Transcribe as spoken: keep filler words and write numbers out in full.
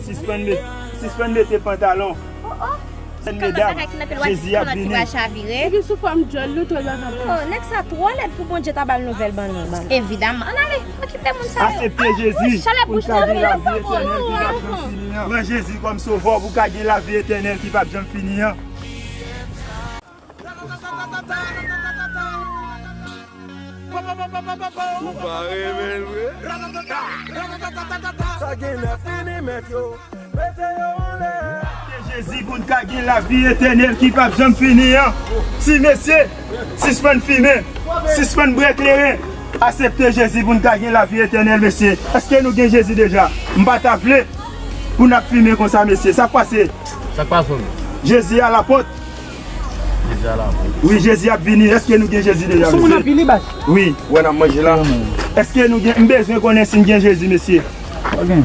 Sispann met, sispann mete pantalon. Sispann medam, Jezi ap vini. Epi sou fòm djòl nou tou l pa kanpe. Oh, nèg sa twò lèd pou Bondye ta ba l nouvèl ban nou. Evidaman. Ann ale, okipe moun sa yo. Asepte Jezi pou n ka gen lavi etènèl ki p ap janm fini an. Pran Jezi kòm sovè pou w ka gen lavi etènèl ki p ap janm fini an. Ou pa renmen l vre? Sa genlè fini mèt yo. Mete yo anlè. Jezi pou n ka gen lavi etènèl ki p ap janm fini an. Ti mesye, sispann fimen, sispann bwè kleren. Asepte Jezi pou n ka gen lavi etènèl, mesye. Èske nou gen Jezi deja? M pa ta vle pou n ap fimen konsa, mesye. Sa k pase? Sa k pase w menm? Jezi a la pòt. Jezi a la pòt. Wi, Jezi ap vini. Èske nou gen Jezi deja, mesye? Sou moun anpil li bas. Wi. Wè n ap manje la. Èske nou gen, m bezwen konnen si n gen Jezi, mesye. Pa gen.